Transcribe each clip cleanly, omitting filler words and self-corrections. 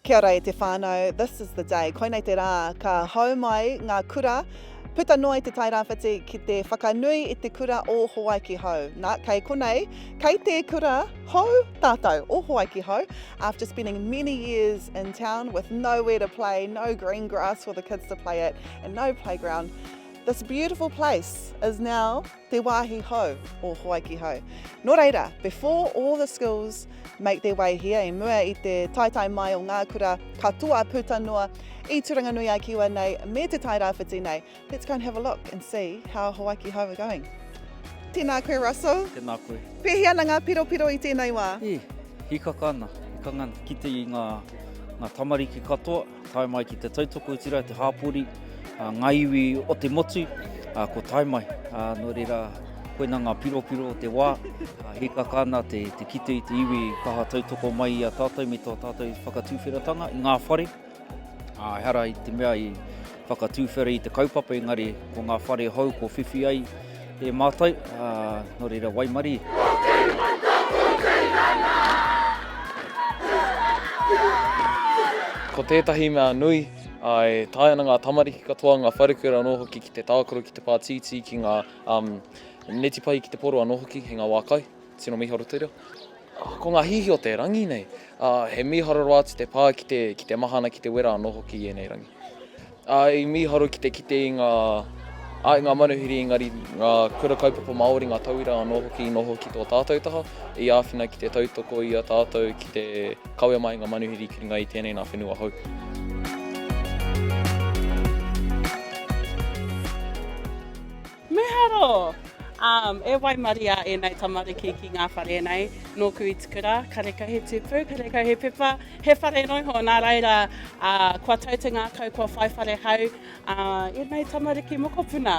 Kia ora e te whānau, this is the day. Koinei te rā ka hou mai ngā kura puta noa i te Tairāwhiti ki te whakanui i te kura o Hawaiki Hou. Nā, kei konei, kei te kura hou tātou o Hawaiki Hou after spending many years in town with nowhere to play, no green grass for the kids to play at and no playground. This beautiful place is now te wāhi hou o Hawaiki Hou. Nō reira, before all the schools make their way here, i mua i te taetae mai o ngā kura katoa puta noa i Turanganui-a-Kiwa nei me Te Tairāwhiti nei, let's go and have a look and see how Hawaiki Hou are going. Tēnā koe Russell. Tēnā koe. Pēhea ana ngā piropiro i tēnei wā? E, hikaka ana, hikanga ana. Kite i ngā, ngā tamariki katoa, Tae mai ki te tautoko i tira te hāpori, ngā iwi o te motu, ko tae mai. Nō reira, koina ngā piropiro o te wā, hikaka ana te, te kite i te iwi kaha tautoko mai i a tātou me tō tātou whakatūwheratanga i ngā whare. Ehara i te mea i whakatūwhera i te kaupapa, engari ko ngā whare hou ko whiwhi ai e mātou, nō reira waimarie. Ko tētahi mea nui, e taea ana ngā tamariki katoa, ngā wharekura anō hoki ki te tākaro, ki te pātītī, ki ngā neti pai ki te poro anō hoki i ngā wā kai. Tino mīharo te reo. Ko ngā hihi o te rangi nei, he mīharo rawa atu te pā ki te, ki te mahana, ki te wera anō hoki i ēnei rangi. I mīharo ki te kite i ngā, i ngā manuhiri engari ngā kura kaupapa Māori, ngā tauira anō hoki i noho ki tō tātou taha, i āwhina ki te tautoko i a tātou ki te kawe mai i ngā manuhiri ki runga i tēnei nā whenua hou. Miharo! Um, e waimaria ēnei tamariki ki ngā whare nei. Nōku i te kura, karekau he tipu, karekau he pepa, he whare noa iho. Nā reira, uh, kua tau te ngākau, kua whai whare hau uh, ēnei tamariki mokopuna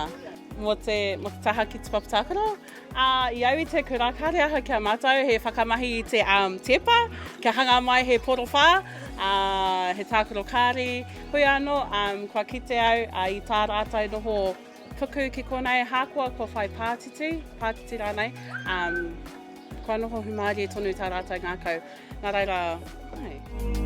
mō te, mō te taha ki te papa tākaro. Uh, i au i te kura, kāre aha ki a mātou, he whakamahi i te um, tepa, kia hanga mai he porowhā, uh, he tākaro kāri. Hoi anō, um, kua kite au uh, i tā rātou noho Puku ki konei, hākoa kua whai pātiti, pātiti rānei, um, kua noho humārie tonu tā rātou ngākau. Nā reira, ai.